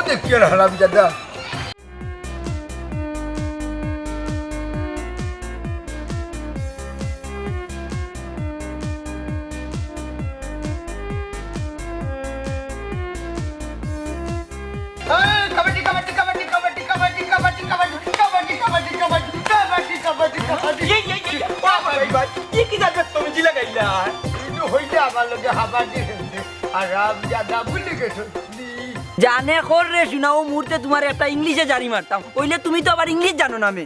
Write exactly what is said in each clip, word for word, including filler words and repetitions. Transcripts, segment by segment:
দেখিয়ার হারামজাদা। এই, কাবাডি, কাবাডি, কাবাডি। এই, এই, এই, ও আমার ভাই, ভাই, ই কিতা তুমি জিলা গাইলা? ইনো হইলে আমার লগে হাবাডি খেলতে। হারামজাদা ভুলি গেছো নি? জানে কর রে, শুনা, অউ মুহূর্তে তুমারে একটা ইংলিশে জারি মারতাম। অইলে তুমি তো আবার ইংলিশ জানো না মে।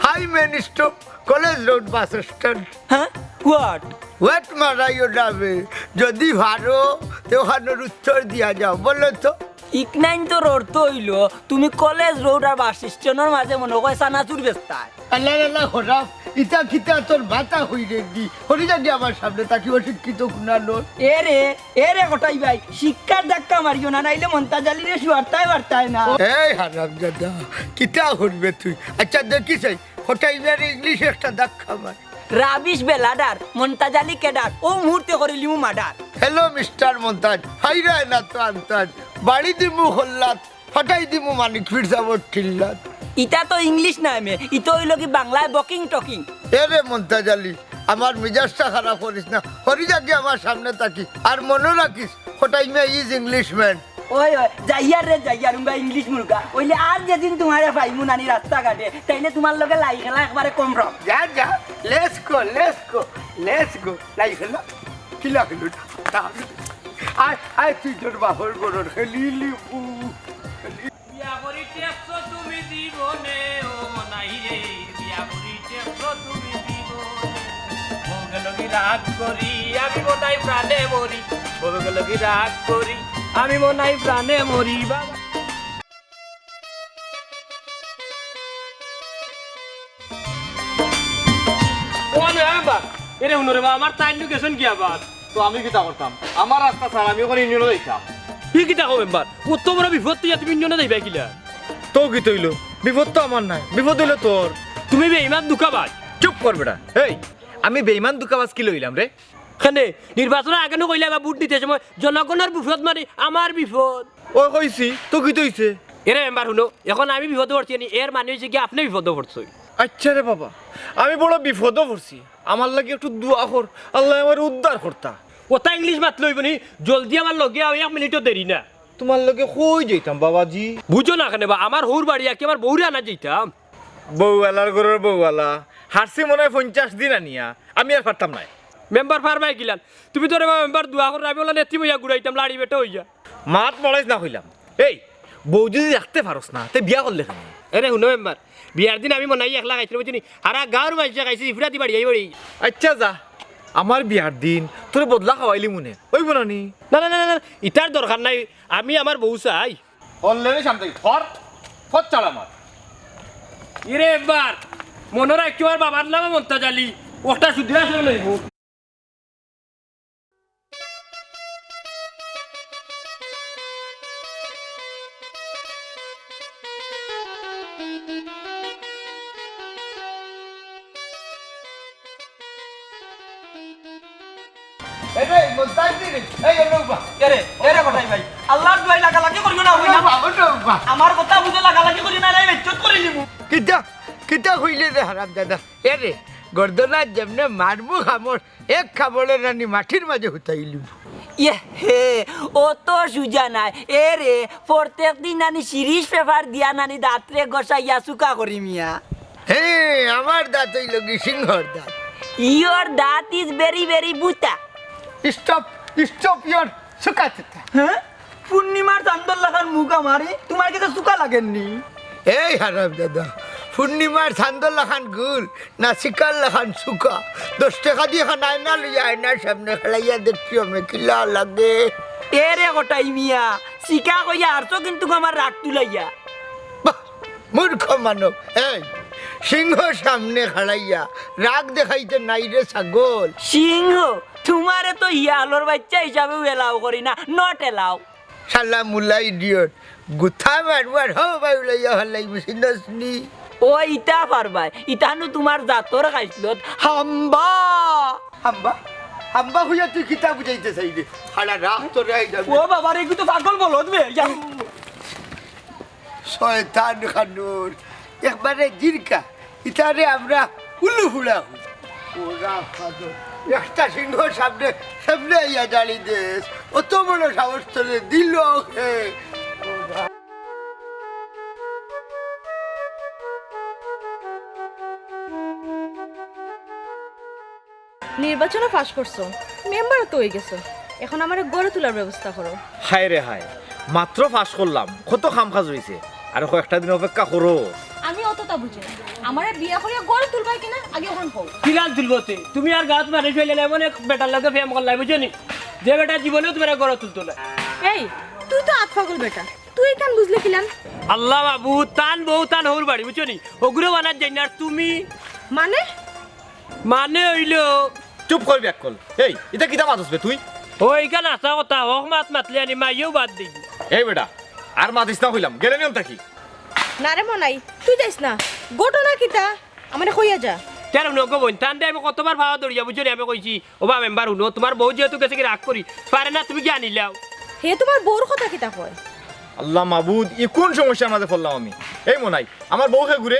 Hi man, stop, College Road bus stand। হ্যাঁ? What? What মারাইও না বে? যদি পারো, তে অখানর উত্তর দিয়া যাও, বলো তো। ইকনাইন তোর অর্থ অইলো, তুমি কলেজ রোড আর বাস স্ট্যান্ডর মাঝে মনো কয় চানাচুর বেচতায়। আল্লাহ, আল্লাহ, হরাম, ইতা কিতা তোর মাথা হইরে দি? হরি যাগি আমার সামনে থাকি, অশিক্ষিত কুনানোর। এ রে, এ রে কটাই ভাই, শিক্ষার ধাক্কা মারিও না, নাইলে মন্তাজ আলীরে শুয়ারতায় পারতায় না। এই হারামজাদা, কিতা করবে তুই? আচ্ছা, দেখিস এই, কটাই ভাইরে ইংলিশে একটা ধাক্কা মার। রাবিশ বেলাডার, মন্তাজ আলী ক্যাডার, অউ মুহূর্তে করিলিমু মার্ডার। Hello মিস্টার মন্তাজ, হায়রায় না তো আন্তাজ, বাড়ি দিমু হল্লাত, ফাটাই দিমু মানিক পীর সাবর ঠিল্লাত। ইতা তো ইংলিশ নায় মে, ইতা অইলো কি বাংলায় বকিং টকিং। এ রে মন্তাজ আলী, আমার মিজাজটা খারাপ করিস না, হরি যাগি আমার সামনে থাকি। আর মনো রাখিস, কটাই মিয়া is Englishman। ওই, ওই, যাইয়ার রে, যাইয়ার, উঙ্গা ইংলিশ মুরগা। অইলে আর যেদিন তুমারে পাইমু নানি রাস্তাঘাটে, তাইলে তুমার লগে লাই খেলা একবারে কম রকম। যা, যা, let's go, let's go, let's go। লাই খেলা? কিলা খেলু? আয়, আয়, তুই তোর বাপর গরর খেলিলি। বিয়া করি টেকছো তুমি জীবনে, ও মনাই রে, বিয়া করি টেকছো তুমি জীবনে। বউ গেল কি রাগ করি, আমি মনাই প্রাণে মরি। বউ গেল কি রাগ করি, আমি মনাই প্রাণে মরি, বাবা। ও না, বাবা, এরে হুনো রে বাবা, আমার তাইন গেছইন কি আবার? তো আমি কিতা করতাম? আমার রাস্তা ছাড়, আমি অখন ইউনিয়নো যাইতাম। ই কিতা কও মেম্বার? অত বড় বিপদ তুই তুমি ইউনিয়নো যাইবা কিলা? তো কিতা অইলো? বিপদ তো আমার নায়, বিপদ অইলো তোর। তুমি বেইমান ধুকাবাজ। চুপ কর বেটা। এই, আমি বেইমান ধুকাবাজ কিলা অইলাম রে? কেনে? নির্বাচনর আগে নু কইলা বা ভোট দিতে সময় জনগণর বিপদ মানে আমার বিপদ। ও কইছি, তো কিতা অইছে? এরে মেম্বার হুনো, অখন আমি বিপদো পড়ছি নি, এর মানে অইছে কি আপনে বিপদো পড়ছইন। আচ্ছা রে বাবা, আমি বড় বিপদো পড়ছি। আমার লাগি একটু দোয়া কর, আল্লায় আমারে উদ্ধার করতা। অতা ইংলিশ মাতলে অইবো নি, জলদি আমার লগে আও, এক মিনিটও দেরি না। তুমার লগে কই যাইতাম বাবাজি? বুঝো না কেনে বা, আমার হউর বাড়ি আকি আমার বউরে আনা যাইতাম। বউআলার ঘরর বউআলা, হারছি মনে অয় পঞ্চাশ দিন আনিয়া, আমি আর পারতাম নায়। মেম্বার পারবায় কিলান? তুমি তো রে বা মেম্বার দোয়া করো, আমি অলা নেত্রী বইয়া ঘুরাইতাম, লাড়ি বেটা অইয়া। মাত বাড়াইস না কইলাম। এই, বউ যদি রাখতে পারস না, তে বিয়া করলে কেনে? এরে হুনো মেম্বার, বিয়ার দিন আমি মনাই একলা খাইছি, বুঝছো নি? হারা গাঁওর মাইনষে খাইছে, ইফরাতি বাড়ি, এই বাড়ি। আচ্ছা যা, আমার বিয়ার দিন তোরে বদলা খাওয়াইলিমু নে, অইবো না নি? না, না, না, না, না, ইতার দরকার নাই, আমি আমার বউ চাই। Already শান্তি, ধর, ফত ছাড় আমার। ইরে মেম্বার, মনো রাখিও আমার বাবার নামও মন্তাজ আলী, অটা শুধু আসলে লইব। এরে, মন্তাজ দি রে, এই, এরে উবা। এরে, এরে কটাই ভাই, আল্লার দোয়াই লাগালাগি করিও না, অইবো না। উবা, ওটা উবা। আমার কথা বুঝো, লাগালাগি করিও না, নাই বেইজ্জত করি নিমু। কিতা, কিতা কইলে রে হারামজাদা? এরে, গর্দনাত যেমনে মারমু কামড়, এক কামড়ে নানি মাটির মাঝে হুতাইলিমু। ইয়ে হে, অত সুজা নায়। এরে, প্রত্যেক দিন নানি সিরিজ পেপার দিয়া নানি দাঁতরে ঘষাইয়া চুকা করি মিয়া। হে, আমার দাঁত অইলো কি সিংহর দাঁত। Your দাঁত is very, very বুতা। Stop, stop your চুকা চুকা। হ্যাঁ? পূর্ণিমার চান্দর লাখান মুখ আমার, তুমার গেছে চুকা লাগের নি? এই হারামজাদা, পূর্ণিমার চান্দর লাখান গুল, না শিকার লাখান চুকা। দশ টেকা দি এখান আয়না লইয়া আয়নার সামনে খাড়াইয়া দেখিও মে কিলা লাগে। এরে কটাই মিয়া, শিকা কইয়া আরছো কিন্তু আমার রাগ তুলাইয়া। বাহ, মূর্খ মানব। এই, সিংহ সামনে খাড়াইয়া রাগ দেখাইতে নাই রে ছাগল। সিংহ? তুমারে তো হিয়ালর বাইচ্চা হিসাবেও allow করি না, not allow। শালা মুলা idiot, গুথা মারবার হো বাই উলাইয়া হালাই বুঝি নসনি। ও ইতা পারবায়, ইতানু তুমার জাতর খাইছলত হাম্বা। হাম্বা? হাম্বা কইয়া তুই কিতা বুঝাইতে চাইরে? হালা রাখ তোরে আই যাবে। ও বাবা রে, এগু তো পাগল বলদ বে, যা। শয়তান খানুর, একবারে জিরকা, ইতারে আমরা উল্লু ফুড়া কই। ওরা ফাদর, একটা সিংহ সামনে, সামনে আইয়া দাঁড়ি দেস, অত বড় সাহস তোরে দিল কে? নির্বাচনও পাশ করছো, মেম্বারও তো অই গেছো, এখন আমারে গড়ে তুলার ব্যবস্থা করো। হায় রে হায়, মাত্র পাশ করলাম, কত কাম কাজ রইছে, আরো কয়েকটা দিন অপেক্ষা করো। আমি অতটা বুঝি না, আমারে বিয়া করিয়া গড়ে তুলবায় কিনা আগে অখন কও। কিলান তুলবো তে? তুমি আর গাঁওত মানুষ অইলে এমন এক বেটার লগে প্রেম করলাই, বুঝছো নি? যে বেটা জীবনেও তুমারে গড়ে তুলতো না। এই, তুই তো আত পাগল বেটা, তুই ইখান বুঝলে কিলান? আল্লাহ বাবু, তান বউ তান হউর বাড়ি, বুঝছো নি? অগুরে বানাত যাই না, আর তুমি মানে? মানে অইলো। চুপ কর বেআক্কল। এই, ইতা কিতা মাতস বে তুই? ও, ইখান হাছা কথা, হক মাত মাতলে আনি মাইয়েও বাদ দিবি। এই বেটা, আর মাতিস না কইলাম, গেলে নিয়ম থাকি। না রে মনাই, তুই যাইস না। ঘটনা কিতা? আমারে কইয়া যা। তের হুনো গো বইন, তানরে আমি কতবার পাও ধরিয়া, বুঝছো নি, আমি কইছি, "ও বা মেম্বার হুনো, তুমার বউ যেহেতু গেছে গি রাগ করি, পারে না তুমি গিয়া আনিলাও।" হে তুমার বউর কথা কিতা কয়? আল্লাহ মাবুদ, ই কোন সমস্যার মাঝে পড়লাম আমি? এই মনাই, আমার বউ কে ঘুরে?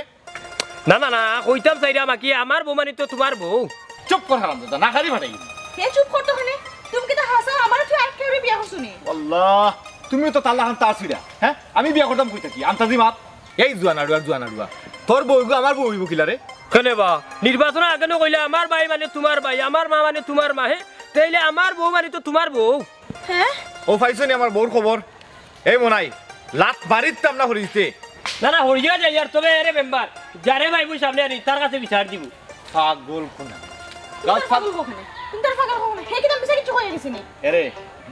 না না না, কইতাম চাইরাম কি, আমার বউ মানি তো তুমার বউ। চুপ কর হারামজাদা, না খালি ফাটাই। হে চুপ করতো কেনে? তুমি কিতা হাছাউ আমারে তুই আর কেউরে বিয়া করছো নি? আল্লাহ, তুমিও তো তার লাখান তার ছিড়া, হ্যাঁ? আমি বিয়া করতাম কই থাকি? আন্তাজি মাত। এই জুয়ান আড়ুয়ার জুয়ান আড়ুয়া, তোর বউ গো আমার বউ অইবো কিলা রে? কেনে বা? নির্বাচনর আগে নু কইলা আমার ভাই মানে তুমার ভাই, আমার মা মানে তুমার মা, হে? তাইলে আমার বউ মানে তো তুমার বউ। হ্যাঁ? ও পাইছো নি আমার বউর খবর? এই মনাই, লাত মারিতাম না হরিতে। না না, হরিয়া যাই আর তবে এরে মেম্বার, যারে ভাই মুই সামনে আনি, তার কাছে বিচার দিমু। পাগল কোনা। তুমি তার পাগল কখনে? তুমি তার পাগল কখনে? হে কিতা মিছা কিছু কইয়া গেছে নি? এরে,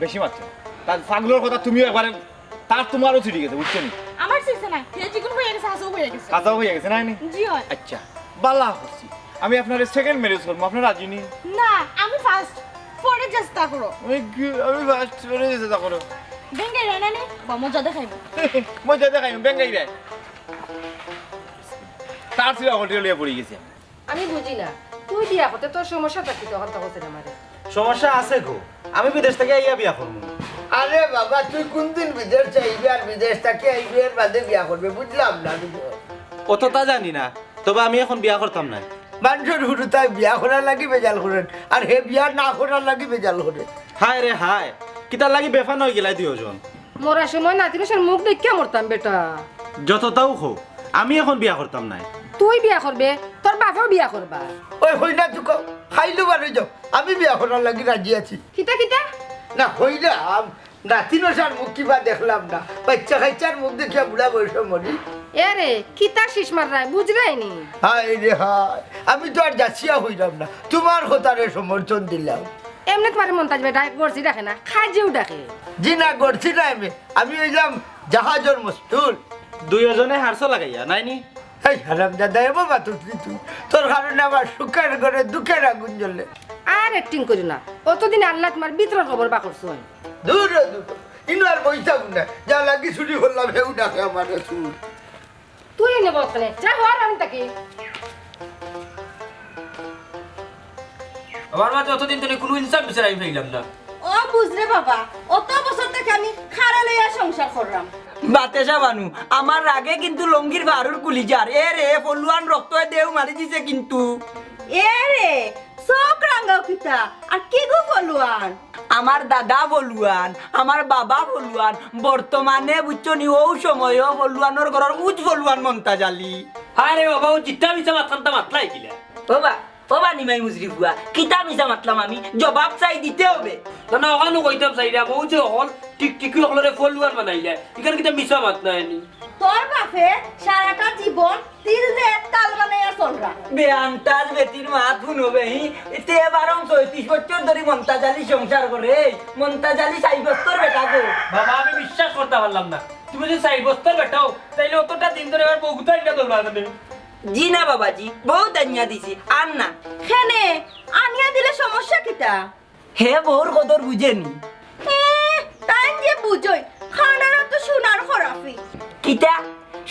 বেশি মাতছো। তার পাগলর কথা তুমিও একবারে, তার তুমারও ছিড়ি গেছে, বুঝছো নি? আমার ছিড়ছে না, হে যেগুন কইয়া গেছে, হাছাউ কইয়া গেছে। হাছাউ কইয়া গেছে না নি? জি অয়। আচ্ছা, বালা করছি। আমি আপনারে সেকেন্ড ম্যারেজ করমু, আপনে রাজি নি? না, আমি ফার্স্ট, পরে চেষ্টা করো। ওই গ-, আমি ফার্স্ট ম্যারেজ করমু। বেঙ্গাই রে না নি? বা মজা দেখাইমু। মজা দেখাইমু, বেঙ্গাই রে। তার ছিড়া হলটি লইয়া পড়ি গেছে। আমি বুঝি না, তুই বিয়া করতে তোর সমস্যাটা কিতা, অখানতা কইছ না আমারে। সমস্যা আছে গো, আমি বিদেশ থাকি আইয়া বিয়া করমু। আরে বাবা, তুই কুনদিন বিদেশ যাইবি আর বিদেশ থাকি আইবি, এর বাদে বিয়া করবে, বুঝলাম না আমি। অততা জানি না, তবে আমি এখন বিয়া করতাম নায়। মানষর হুরুতায় বিয়া করার লাগি বেজাল করের, আর হে বিয়া না করার লাগি বেজাল করে। হায় রে হায়, কিতার লাগি বেফানা অইগেলায় দুইওজন। মরার সময় নাতিন অষার মুখ দেখিয়া মরতাম বেটা। যততাউ কও, আমি এখন বিয়া করতাম নায়। তুই বিয়া করবে, তোর বাপেও বিয়া করবা। ওই হই না তুই কও, খাইলো বার অই যাও, আমি বিয়া করার লাগি রাজি আছি। কিতা কিতা? না হইলাম, নাতিন অষার মুখ কিবা দেখলাম না, বাইচ্চা কাইচ্চার মুখ দেখিয়া বুড়া বয়সে মরি। এরে, কিতা শিস মাররায়, বুঝরায় নি? হায় রে হায়, আমি তো আর যাচিয়া হইলাম না, তুমার কথারে সমর্থন দিলাম। এমনে তুমারে মন্তাজ বেটায় গড়ছি ডাকে না, খাজিও ডাকে। জি না, গড়ছি না আমি, আমি অইলাম জাহাজর মস্তুর। দুইওজনে হারছো লাগাইয়া, নায় নি? এই হারামজাদা, এমন মাতস নি তুই? তোর কারণে আমার সুখের ঘরে দুঃখের আগুন জ্বলে। আর অ্যাক্টিং করিও না, অতদিনে আল্লায় তুমার ভিতরর খবর বার করছইন। দূর হ, দূর হ। ইনো আর বইতাম না, যা লাগি চুরি করলাম, হেউ ডাকে আমারে চুর। তুই এনে বস কেনে? যা হওয়ার আমি তাকে। আমার মাঝে অতদিন ধরি কুনু ইনসাফ বিচার আমি পাইলাম না। ও বুঝরে বাবা, অত বছর থাকি আমি খাড়া লইয়া সংসার কররাম। বাতেশা বানু, আমার রাগে কিন্তু লঙ্গির ফারুর কুলিজার। এরে, ফলুয়ান রক্তয় দেউ মারি দিছে কিন্তু। এরে, চউখ রাঙাও কিতা? আর কিগু ফলুয়ান? আমার দাদা ফলুয়ান, আমার বাবা ফলুয়ান, বর্তমানে বুঝছো নি, অউ সময়ও ফলুয়ানর ঘরর উজ ফলুয়ান মন্তাজ আলী। হায় রে বাবা, অউ জিতা মিছা মাতখানতা মাতলাই কিলা? বাবা, ও বা নিমাই মুজরি ফুয়া, কিতা মিছা মাতলাম আমি? জবাব চাই দিতে অইবে। না না, অখানউ কইতাম চাইরাম, অউ যে অকল টিকটিকি অকলরে ফলুয়ান বানাইলা, ইখান কিতা মিছা মাত নায় নি? তোর বাপে সারাটা জীবন তিল দে তাল বানাইয়া চলরা। বেআন্তাজ বেটির মাত হুনো বে, হি? ইতে বারং ছয়ত্রিশ বছর ধরি মন্তাজ আলী সংসার করে, মন্তাজ আলী সাব্যস্তর বেটা গো। বাবা, আমি বিশ্বাস করতাম পারলাম না, তুমি যদি সাব্যস্তর বেটা অও, তাইলে অতটা দিন ধরি আমার বউগুতা আনিয়া দৌড়া কেনে? জি না বাবাজি, বউত আনিয়া দিছি, আর না। কেনে, আনিয়া দিলে সমস্যা কিতা? হে বউর কদর বুঝে নি। এ, তাইন যে বুঝইন, খানারা তো সোনার খরাফি। কিতা?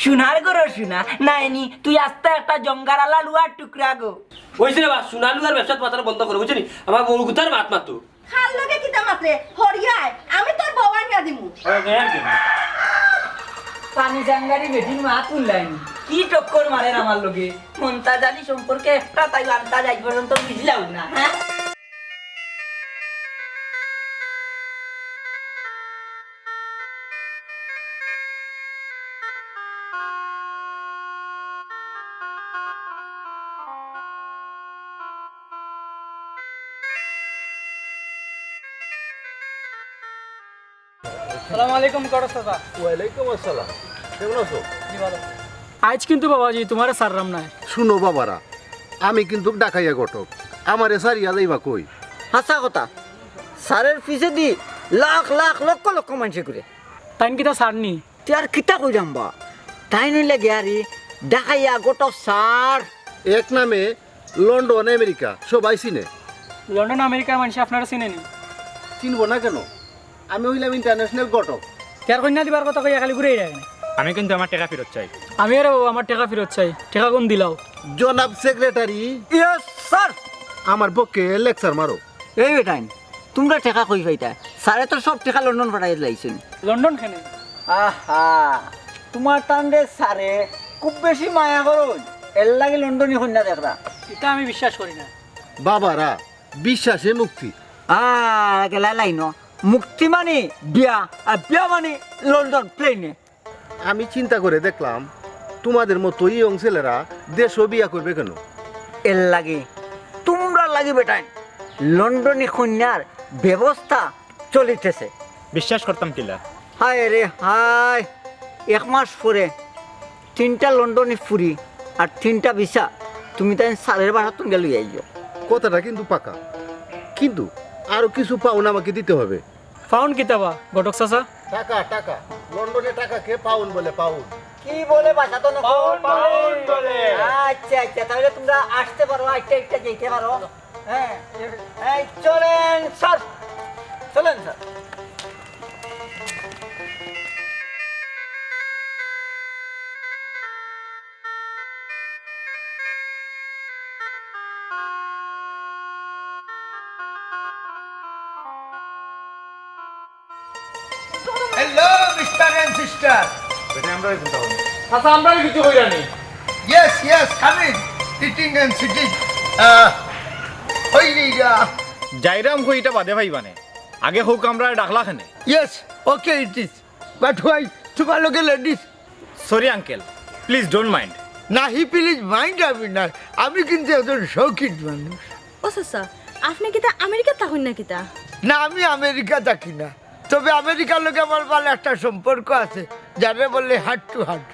সোনার ঘরর সোনা? নায় নি, তুই আস্তা একটা জঙ্গারালা লুয়ার টুকরা গো। অইছে রে বা, সোনা লুয়ার ব্যবসাত মাতানি বন্ধ করো, বুঝছো নি? আমার বউগুতার মাত মাতো। কার লগে কিতা মাতরে? হরিয়ায়, আমি তোর বউ আনিয়া দিমু। পানি জাঙ্গারি বেটির মা তুললাইনি। কি টক্কর মারের আমার লগে? মন্তাজ আলী সম্পর্কে একটা তাই আন্তাজ আজ পর্যন্ত বুঝলাম না, হ্যাঁ? আসসালামু আলাইকুম, করস চাচা। ওয়ালাইকুম আসসালাম। কেমন আছো? জি, ভালো। আইজ কিন্তু বাবাজি, তুমারে ছাড়রাম নায়। শুনো বাবারা, আমি কিন্তু ডাকাইয়া ঘটক, আমারে ছাড়িয়া যাইবা কই? হাছা কথা, ছারের পিছেদি লাখ লাখ লক্ষ লক্ষ মানষে ঘুরে। তাইন কিতা ছাড়নি? তে আর কিতা কইরাম বা? তাইন অইলা গিয়া রে ডাকাইয়া ঘটক ছার। এক নামে লন্ডন, আমেরিকা সবাই চিনে। লন্ডন, আমেরিকার মানষে আপনারে চিনেনি? চিনবো না কেন? আমি অইলাম international ঘটক। তে আর কইন্যা দিবার কথা কইয়া খালি ঘুরাই রাখেন। আমি কিন্তু আমার টেকা ফিরত চাই। আমি আরে বাবা, আমার টেকা ফিরত চাই। টেকা কুন দিলাও? জনাব সেক্রেটারি। Yes, sir। আমার পক্ষে lecture মারো। এই বেটাইন, তুমরা টেকা কই পাইতা? ছারে তো সব টেকা লন্ডন পাঠাই দিলাইছইন। লন্ডন কেনে? আহা, তুমার তানরে ছারে খুব বেশি মায়া করইন, এরলাগি লন্ডনি কইন্যা দেখরা। ইতা আমি বিশ্বাস করি না। বাবারা, বিশ্বাসে মুক্তি। আ, গেলা লাইনো। মুক্তি মানি বিয়া, আর বিয়া মানি লন্ডন plane-এ। আমি চিন্তা করে দেখলাম, তোমাদের মতো young ছেলেরা দেশো বিয়া করবে কেন? এরলাগি তুমরার লাগি বেটাইন লন্ডনি কইন্যার ব্যবস্থা চলিতেছে। বিশ্বাস করতাম কিলা? হায় রে হায়, এক মাস পরে তিনটা লন্ডনি ফুরি আর তিনটা ভিসা তুমি তাইন ছারের বাসাত গিয়া লইয়া আইও। কথাটা কিন্তু পাকা, কিন্তু আরো কিছু পাউন্ড আমাকে দিতে হবে। পাউন্ড কিতা বা, ঘটক চাচা? টাকা, টাকা। লন্ডনে টাকাকে পাউন্ড বলে, পাউন্ড। কি বলে ভাষা তো না? পাউন্ড বলে। আচ্ছা, আচ্ছা, তাহলে তোমরা আসতে পারো, আইট্টা আইট্টা যাইতে পারো। হ্যাঁ, এই চলেন স্যার, চলেন sir. Hello, Mister and Sister। বেটা, আমরারে কুনতা কইন? আচ্ছা, আমরারে কিছু কইরা নি। Yes, yes, come in. Eating and sitting. আহ, হই রে যা। যাইরাম কই, ইটা বাদে পাইবানে। আগে কউক্কা, আমরারে ডাকলা কেনে? Yes, okay it is. But why? তোমার লগে ladies? Sorry uncle, please don't mind. নাহি, please mind আমি নাই। আমি কিন্তু একজন শৌখিন মানুষ। ও চাচা, আপনে কিতা আমেরিকাত থাকইন না কিতা? না, আমি আমেরিকা থাকি না, তবে আমেরিকার লগে আমার ভালা একটা সম্পর্ক আছে, যারে বলে heart to heart।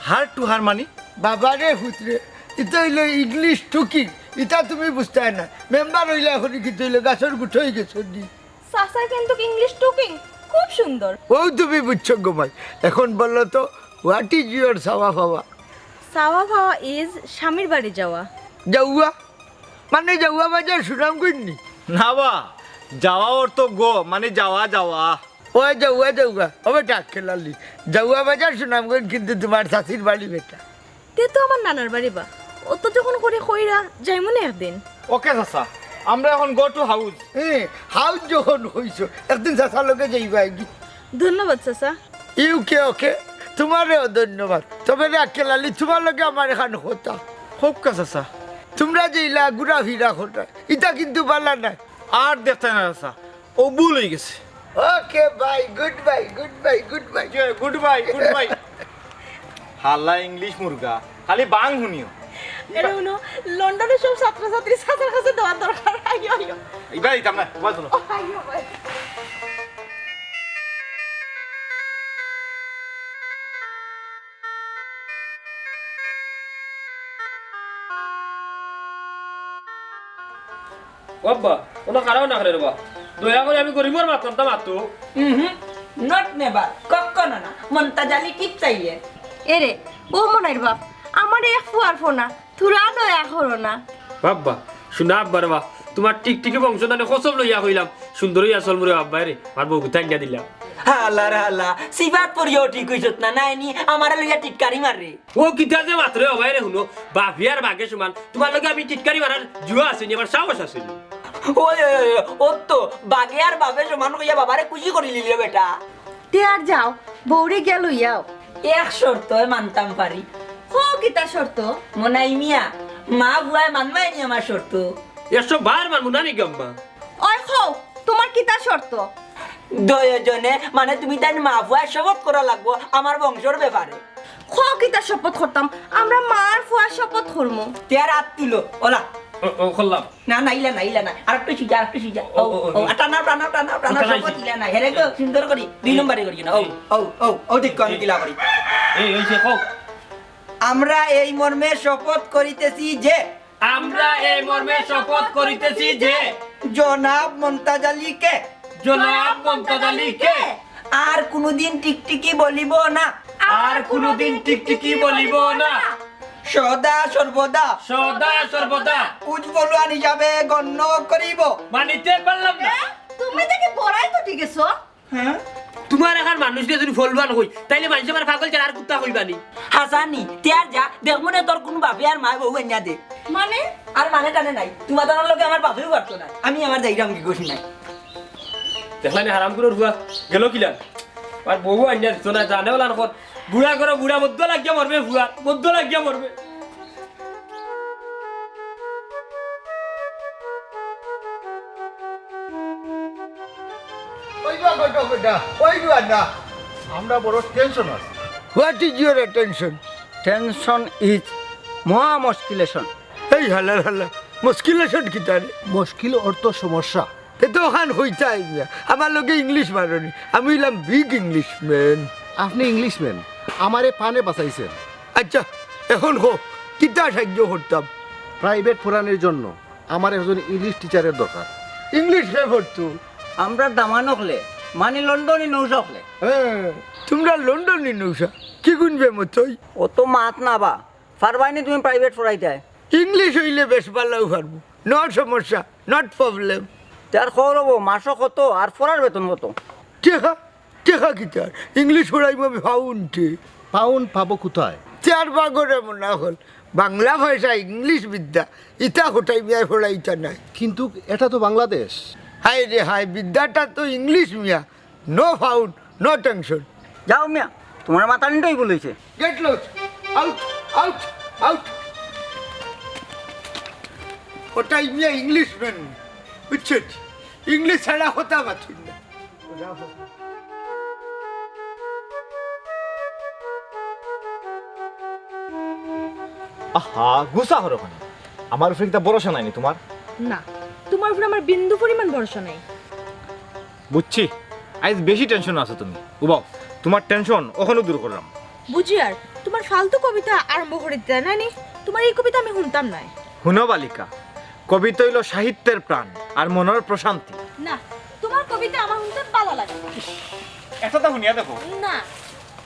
Heart to heart মানি? বাবারে পুতরে, ইতা অইলো English talking, ইতা তুমি বুঝতায় না। মেম্বার অইলা অখনি কিতা অইলো, গাছর গুটা অইগেছো নি। চাচার কিন্তু English talking খুব সুন্দর। ও তুমি বুঝছো গো মাই। এখন বলো তো, what is your চাওয়া পাওয়া? চাওয়া পাওয়া is স্বামীর বাড়ি যাওয়া। যাওয়া? মানে যাওয়া বাজার সুনামগঞ্জ নি? না বা, যাওয়া অর্থ গো, মানে যাওয়া, যাওয়া। ও যাওয়া, যাওয়া। ও বেটা, খেলালি। যাওয়া বাজার সুনামগঞ্জ কিন্তু তোমার চাচির বাড়ি বেটা। তে তো আমার নানার বাড়ি বা। অত যখন করি কইরা, যাইমুনে একদিন। Okay চাচা, আমরা এখন go to house। হ্যাঁ, house যখন কইছো, একদিন চাচার লগে যাইবায়গি। ধন্যবাদ চাচা। Okay, okay, তোমারেও ধন্যবাদ। তবে রে আক্কেল আলী, তোমার লগে আমার এখান কথা। কউক্কা চাচা। তোমরা যে ইলা ঘুরাফিরা কররায়, ইতা কিন্তু ভালা নায়। আর দেখতায় না চাচা, অউ ভুল অইগেছে। Okay, bye, good bye, good bye, good bye। Good bye, good bye। হালা English মুরগা, খালি বাং হুনিও। এরে হুনো, লন্ডনের সব ছাত্রছাত্রী চাচার কাছে দেওয়ার দরকার। আইও, আইও। ইবার দিতাম না, ইবার চলো। ও, আইও, ভাই। ও আব্বা, অনো খাড়াও না কেনে রে বা। দয়া করি আমি গরিবর মাতলাম তা মাতো। উহুম, not never, কখনো না। মন্তাজ আলী টিপ চাইয়ে। এরে, ও মনাইর বাপ, আমারে এক ফুয়ার ফোনা, থুড়া দয়া করো না। বাব্বা, শুনা আব্বা রে বা, তোমার টিকটিকি বংশধনে কসম লইয়া কইলাম, সুন্দর অইয়া চলমু রে আব্বা রে, আর বউ গুতা আনিয়া দিলাম। হালা রে হালা, সিবাত পড়িয়াও ঠিক অইছত না, নায়নি আমারে লইয়া টিটকারি মাররে। ও কিতা যে মাতরে ও ভাই রে, হুনো, বাফে আর বাঘে সমান। তোমার লগে আমি টিটকারি মারার জুয়া আছে নি, আমার সাহস আছে নি। ওই, ওই, ওই, ওই, ও তো বাঘে আর বাফে সমান কইয়া বাবারে খুশি করিলিলে বেটা। তে আর যাও, বউরে গিয়া লইয়াও। এক শর্তে মানতাম পারি। কও কিতা শর্ত? মনাই মিয়া, মা ফুয়ায় মানবায় নি আমার শর্ত? একশো বার মানমু না নি গো আম্মা? ওই কও, তুমার কিতা শর্ত? দুইওজনে, মানে তুমি তাইন মা ফুয়ায় শপথ করা লাগবো আমার বংশর ব্যাপারে। কও কিতা শপথ করতাম? আমরা মা আর ফুয়ায় শপথ করমু। তে আর আত তুলো, ওলা। ও, ও, করলাম। না, না, ইলা না, ইলা না। আরেকটু সিজা, আরেকটু সিজা। ও, ও, ও, ও, ও। টানাও, টানাও, টানাও, টানাও, টানাও, শপথ ইলা না। হেরে গো, সুন্দর করি। দুই নম্বরে করি না। ও, ও, ও, ও, দেখো আমি কিলা করি। এই, ওই যে, কও। আমরা এই মর্মে শপথ করিতেছি যে আমরা এই মর্মে শপথ করিতেছি যে জনাব মন্তাজ আলীকে জনাব মন্তাজ আলীকে আর কোনোদিন টিকটিকি বলিব না। আর কোনোদিন টিকটিকি বলিব না। সদা সর্বদা সদা সর্বদা উজ ফলুয়ান হিসাবে গণ্য করিব। মানিতে পারলাম না। এ, তুমি দেখি বড়াই তো ঠিক আছো। হ্যাঁ? তুমার এখান মানুষ দিয়া যদি ফলুয়ান কই, তাইলে মানষে আমার পাগল ছাড়া আর কুত্তা কইবা নি। হাসানি, তে আর যা, দেখমু নে তোর কুনু বাপে আর মায় বউ আনিয়া দে। মানে? আর মানে টানে নাই, তুমার তার লগে আমার বাপেও পারতো না, আমি আমার যাইরাম কি করি নাই। দেখলা নি হারামখুরর ফুয়া, গেল কিলা? আর বউ আনিয়া দিত না, জানে ওলা নখন। বুড়া করো, বুড়া মধ্য লাগিয়া মরবে ফুয়া, মধ্য লাগিয়া মরবে। ওই বা, ওই বা, ওই বা, ওই বা না। আমরা বড় টেনশন আছি। What is your attention? Tension is মহা মুশকিলেশন। এই হালার হালা, মুশকিলেশন কিতা রে? মুশকিল অর্থ সমস্যা। তে তো অখান কইতায় মিয়া। আমার লগে ইংলিশ মারো নি। আমি অইলাম big Englishman। আপনি ইংলিশম্যান, আমারে পানে বাঁচাইছেন। আচ্ছা, এখন কও, কিতা সাহায্য করতাম? প্রাইভেট পড়ানির জন্য আমার একজন ইংলিশ টিচারের দরকার। ইংলিশ কে পড়তো? আমরা দামান অকলে, মানে লন্ডনি নৌশা অকলে। হ্যাঁ, তুমরা লন্ডনি নৌশা। কি গুনবে মতই? অত মাত না বা, পারবায় নি তুমি প্রাইভেট পড়াইতায়? ইংলিশ অইলে বেশ ভালাউ পারমু। No সমস্যা, not problem। তে আর খবর অইবো, মাসো কত আর পড়ার বেতন কত? টেকা? টেকা কিতার? ইংলিশ পড়াইমু আমি পাউন্ডে। পাউন্ড পাবো কোথায়? তে আর বাগরে মনা অকল। বাংলা ভাষা, ইংলিশ বিদ্যা, ইতা কটাই মিয়ায় পড়াইতা নায়। কিন্তু এটা তো বাংলাদেশ। হায় রে হায়, বিদ্যাটা তো ইংলিশ মিয়া। No pound, no tension। যাও মিয়া, তুমার মাথা নিটাই ভুল অইছে। Get lost, out, out, out। কটাই মিয়া ইংলিশম্যান, বুঝছো? ইংলিশ ছাড়া কথা মাতইন না। আহা, গুসা করো কেনে? আমার উপরে কিতা ভরসা নাই নি তুমার? না, তুমার উপরে আমার বিন্দু পরিমাণ ভরসা নাই। বুঝছি, আইজ বেশি টেনশন আছো তুমি। উবাও, তুমার টেনশন অখনো দূর করলাম। বুঝিয়ার, তুমার ফালতু কবিতা আরম্ভ করি দিতায় না নি? তুমার ই কবিতা আমি হুনতাম নায়। হুনো বালিকা, কবিতা অইলো সাহিত্যের প্রাণ আর মনর প্রশান্তি। না, তুমার কবিতা আমার হুনতে ভালা লাগে না। ইস, একটা তো হুনিয়া দেখো। না।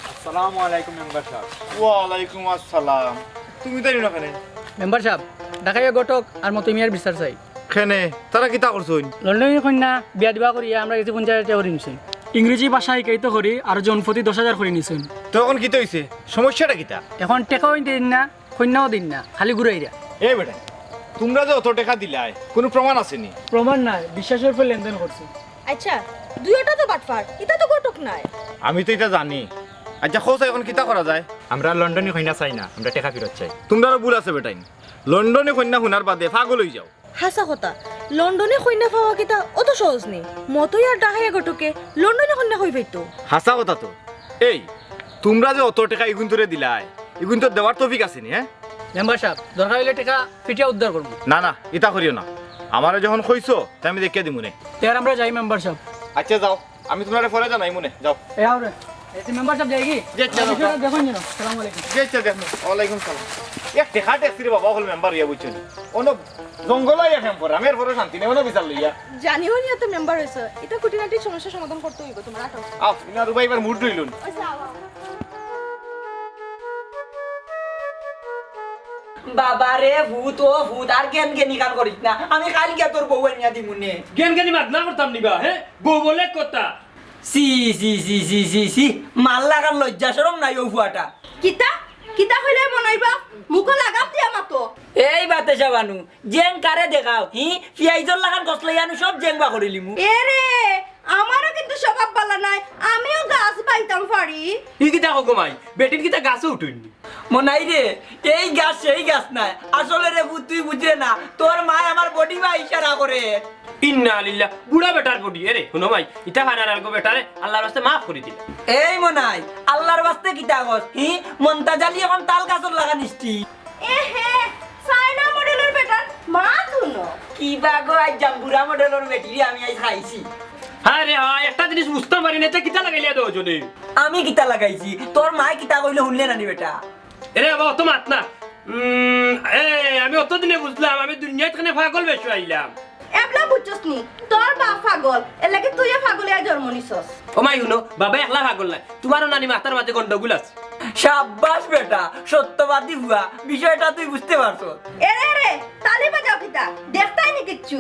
আসসালামু আলাইকুম মেম্বার সাব। ওয়ালাইকুম আসসালাম। তুমি তাইন অখানে? মেম্বার সাব, ঢাকাইয়া ঘটক আর মতই মিয়ার বিচার চাই। কেনে? তারা কিতা করছইন? লন্ডনি কইন্যা বিয়া দিবা করিয়া আমরার গেছে পঞ্চাশ হাজার টেকা করি নিছইন। ইংরেজি ভাষা শিখাইতো করি আর জনপ্রতি দশ হাজার করি নিছইন। তো অখন কিতা অইছে? সমস্যাটা কিতা? অখন টেকাও দিন না, কইন্যাও দিন না, খালি ঘুরাইরা। এ বেটা, তুমরা যে অত টেকা দিলায়, কুনু প্রমাণ আছে নি? প্রমাণ নাই, বিশ্বাসর উপর লেনদেন করছি। আচ্ছা, দুইওটা তো বাটপার, ইতা তো ঘটক নায়। আমি তো ইতা জানি। আচ্ছা, কও চাই, অখন কিতা করা যায়? আমরা লন্ডনি কইন্যা চাই না, আমরা টেকা ফিরত চাই। তুমরারও ভুল আছে বেটাইন, লন্ডনি কইন্যা হুনার বাদে পাগল অইযাও। হাছা কথা, লন্ডনি কইন্যা পাওয়া কিতা অত সহজ নি? মতই আর ঢাকাইয়া ঘটকে লন্ডনি কইন্যা কই পাইতো? হাছা কথা তো। এই, তুমরা যে অত টেকা ইগুইন্তরে দিলায়, ইগুইন্তর দেওয়ার তৌফিক আছে নি, হ্যাঁ? মেম্বার সাব, দরকার অইলে টেকা ফিটিয়া উদ্ধার করমু। না, না, ইতা করিও না। আমারে যখন কইছো, তে আমি দেখিয়া দিমুনে। তে আর আমরা যাই মেম্বার সাব। আচ্ছা, যাও, আমি তুমরারে পরে জানাইমুনে, যাও। এ আও রে। এ, তে মেম্বার সাব যাই কি? জি, আচ্ছা, যাও, যাও। দেখুন যেন। সালাম আলাইকুম। জি, আচ্ছা, দেখুন। ওয়ালাইকুম সালাম। এক টেকা ট্যাক্সি রে বাবা, অকল মেম্বার অইয়া বইছইন। অনো জঙ্গল অইয়া ফেম করে, আমি এরপরে শান্তি নেই, অনো বিচার লইয়া। জানিও নি এত মেম্বার অইছো, ইতা খুঁটিনাটি সমস্যা সমাধান করতে অইবো তুমার, আটো। আও, ইনার উবাই এবার মুড রইলুন। আচ্ছা, আও। বাবা রে, ভূত ও ভূত, আর জ্ঞান জ্ঞানী কাম করিস না। আমি কাল গিয়া তোর বউ আনিয়া দিমুনে। জ্ঞান জ্ঞানী মাত না করতাম নিবা, হ্যাঁ? বউ বলে কথা। ছি, ছি, ছি, ছি, ছি, ছি। মার লাগার লজ্জা শরম নাই ও ফুয়াটা। কিতা? কিতা কইলে মনাই বা? মুখো লাগাম দিয়া মাতো। এই বাতেশা বানু, জেং কারে দেখাও, হি? পিয়াইজর লাখান কসলাই আনু সব জেং বা করিলিমু। এ রে, আমারও কিন্তু স্বভাব ভালা নায়, আমিও গাছ বাইতাম পারি। ই কিতা কও গো মাই, বেটিন কিতা গাছো উঠইন নি? মনাই রে, এই গাছ সেই গাছ নায়। আসলে রে পুত, তুই বুঝরে না, তোর মায় আমার বডি বা ইশারা করে। ইন্না লিল্লাহ, বুড়া বেটার বডি। এরে হুনো মাই, ইতা ফারার আলগো বেটারে আল্লার ওয়াস্তে মাফ করি দিলা। এই মনাই, আল্লার ওয়াস্তে কিতা কস? হি, মন্তাজ আলী অখন তাল গাছর লাখান স্টিক। এ হে, চাইনা মডেলর বেটার মাত হুনো। কিবা গো, আইজ জাম্বুরা মডেলর বেটিরে আমি আইজ খাইছি। হায় রে হায়, একটা জিনিস বুঝতাম পারি না, ইতা কিতা লাগাইলা দুইজনে? আমি কিতা লাগাইছি? তোর মায় কিতা কইলো হুনলে না নি বেটা? এরে বাবা, অত মাত না। উম, এ, আমি অতদিনে বুঝলাম, আমি দুনিয়াত কেনে পাগল বেশি আইলাম। এবলা বুঝছস নি, তোর বাপ পাগল, এর লাগি তুইও পাগল অইয়া জন্ম নিছস। ও মাই হুনো, বাবা একলা পাগল নায়, তুমারও নানি মাথার মাঝে গন্ডগোল আছে। সাব্বাস বেটা, সত্যবাদী ফুয়া, বিষয়টা তুই বুঝতে পারছস। এরে এরে, তালি বাজাও কিতা? দেখতায় নি কিচ্ছু?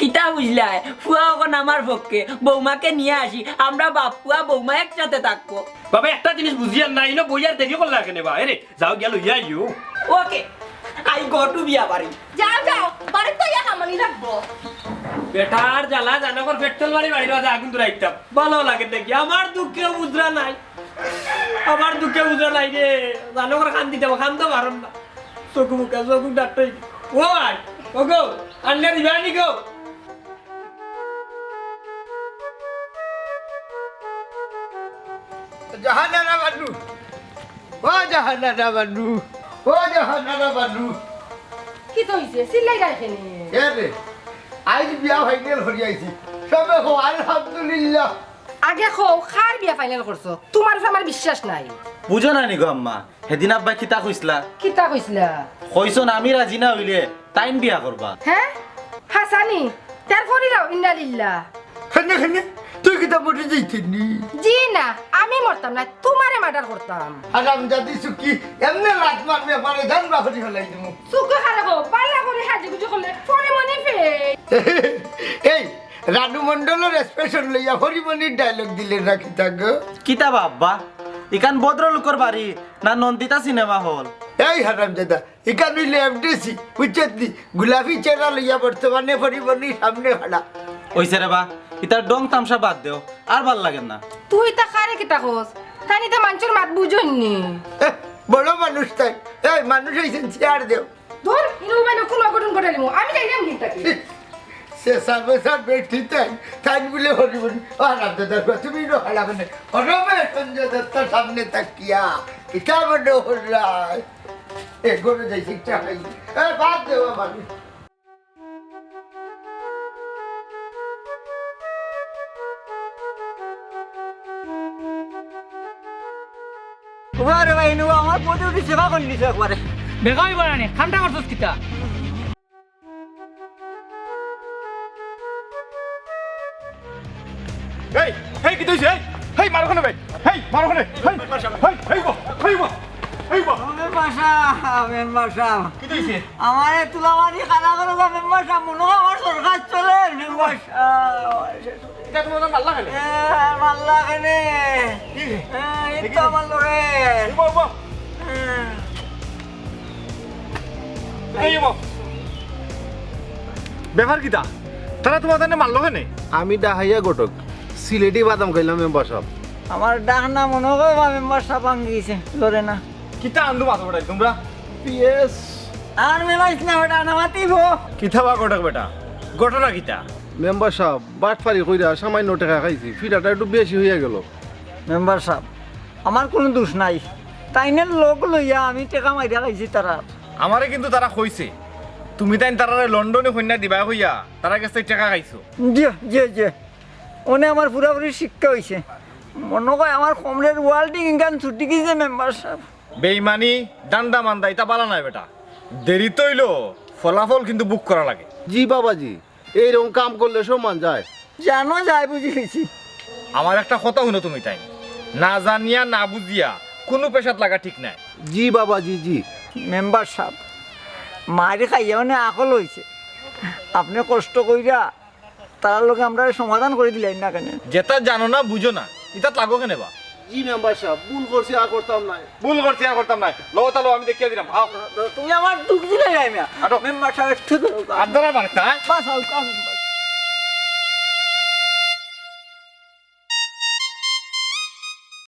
কিতা বুঝলায়? ফুয়া অখন আমার পক্ষে, বৌমাকে নিয়া আসি, আমরা বাপ ফুয়া বৌমা একসাথে থাকবো। বাবা, একটা জিনিস বুঝিয়ার না, ইনো বইয়ার দেরি করলা কেনে বা? এরে, যাও গিয়া লইয়া আইও। ওকে, I go to বিয়া বাড়ি। যাও, যাও, বাড়িত তো ইয়া হামানি লাগবো। বেটার জ্বালা জানো কর, পেট্রোল বাড়ি বাড়ির মাঝে আগুন ধরাইতাম। ভালো লাগে দেখি, আমার দুঃখে বুঝরা নাই। আমার দুঃখে বুঝরা নাই রে। জানো কর কান্দিতাম, কান্দা পারম না। চকু মুখা, চকু ডাক্তার। ও ভাই, ও গো, আন্ডা দিবা নি গো? জাহানারা বানু, ও জাহানারা বানু, ও জাহানারা বানু। কিতা অইছে? চিল্লাইরায় কেনে? এ রে, আইজ বিয়া ফাইনাল করি আইছি। সবে কও আলহামদুলিল্লাহ। আগে কও, কার বিয়া ফাইনাল করছো? তুমার উপরে আমার বিশ্বাস নাই। বুঝো না নি গো আম্মা, হেদিন আব্বায় কিতা কইছলা? কিতা কইছলা? কইছইন আমি রাজি না অইলে তাইন বিয়া করবা। হে? হাছা নি? তার পরে যাও, ইন্না লিল্লাহ। কেনে, কেনে? তুই কিতা মরি যাইতে নি? জি না, আমি মরতাম না, তুমারে মার্ডার করতাম। হারামজাদি সুকি, এমনে লাত মারবে পারে, জান বাকরি ফালাই দিমু। চুপ করি খাড়া হও, পাল্লা করি হাজি গুজি করলে পরে মনে ফে। এই, রানু মণ্ডলর এক্সপ্রেশন লইয়া হরিমনির ডায়লগ দিলে না কিতা গো? কিতা বা আব্বা? ইখান ভদ্রলোকর বাড়ি না নন্দিতা সিনেমা হল? এই হারামজাদা, ইখান অইলে এফডিসি, বুঝছত নি? গোলাপি চেহারা লইয়া বর্তমানে হরিমনির সামনে খাড়া। অইছে রে বা, ইতার ঢং তামশা বাদ দেও, আর ভালা লাগের না। তুই ইতা কারে কিতা কস? তাইন ইতা মানষর মাত বুঝইন নি। এহ, বড় মানুষ তাইন। এই মানুষ অইছইন, চেয়ার দেও। ধুর, ইনো উবাই না, কুনু অঘটন ঘটাইলিমু। আমি যাইরাম কিন্তু থাকি। সে সাবে সাবে ঠিক তাইন, তাইন বুলে হরিমনি। ও হারামজাদার ফুয়া, তুমি ইনো খাড়া কেনে? হরমে সঞ্জয় দত্তর সামনে তাকিয়া, কিতা মনে হরায়? এ ঘরো যাই, শিক্ষা খাই। এ, বাদ দেও আমার। ওরে ভাই, নু আমার পদে উঠি সেবা করি দিছে একবারে। বেকাই বানানি, খামটা করছস কিতা? এই, এই, কিতা অইছে? এই, এই, মারো কেনে ভাই? এই, মারো কেনে? এই, এই, এই, বা, এই, বা, এই, বা। Member sub, member sub. কিতা অইছে? আমারে তুলামারি খাড়া করো না, মেম্বার সাব। মনো অয় আমার সরকার চলে, মেম্বার সাব। ইটা তুমার মারলা কেনে? এ, মারলা কেনে? কি? এ, এই তো আমার লগে। এই, বা, বা। এ। এই, বা। ব্যাপার কিতা? তারা তুমার তানে মারলো কেনে? আমি ডাহাইয়া ঘটক, সিলেটি বাদাম খাইলাম মেম্বার সাব। আমার ডাহনা মনো অয় বা মেম্বার সাব ভাঙ্গি গেছে, লড়ে না। কিতা আন্দু মাথা ফাটাই তুমরা? পিএস। আর মেলাইস না বেটা, না মাতিব। কিতা বা ঘটক বেটা? ঘটনা কিতা? মেম্বার সাব, বাটপারি কইরা সামান্য টেকা খাইছি, ফিরাটা একটু বেশি অইয়া গেল। মেম্বার সাব, আমার কুনু দুষ নাই, তাইনের লগ লইয়া আমি টেকা মাইরা খাইছি তারার। আমারে কিন্তু তারা কইছে, তুমি তাইন তারারে লন্ডনি কইন্যা দিবা কইয়া তারার গেছ থাকি টেকা খাইছো। জি, জি, জি। অনে আমার পুরাপুরি শিক্ষা অইছে। মনো অয় আমার কমরেড ওয়াল্ডিং ইখান ছুটি গেছে মেম্বার সাব। বেইমানি, ধান্দা মান্দা, ইতা ভালা নায় বেটা। দেরিতে অইলো, ফলাফল কিন্তু ভোগ করা লাগে। জি বাবাজি, এইরকম কাম করলে সম্মান যায়। জানো যায়, বুঝি গেছি। আমার একটা কথা হুনো তুমি তাইন, না জানিয়া না বুঝিয়া কুনু পেশাত লাগা ঠিক নায়। জি বাবাজি, জি। মেম্বার সাব, মারি খাইয়া অনে আকল অইছে, আপনে কষ্ট কইরা তারার লগে আমরারে সমাধান করি দিলাইন না কেনে? যেটা জানো না, বুঝো না, ইতাত লাগো কেনে বা? জি মেম্বার সাব, ভুল করছি, আর করতাম নায়। ভুল করছি, আর করতাম নায়। লও তা লও, আমি দেখিয়া দিরাম। আও। তুমি আমার দুখ দিলাইরায় মিয়া। আটো। মেম্বার সাব একটু ধরো। আর ধরা মারতা, হ্যাঁ? বাস, আও, কাম।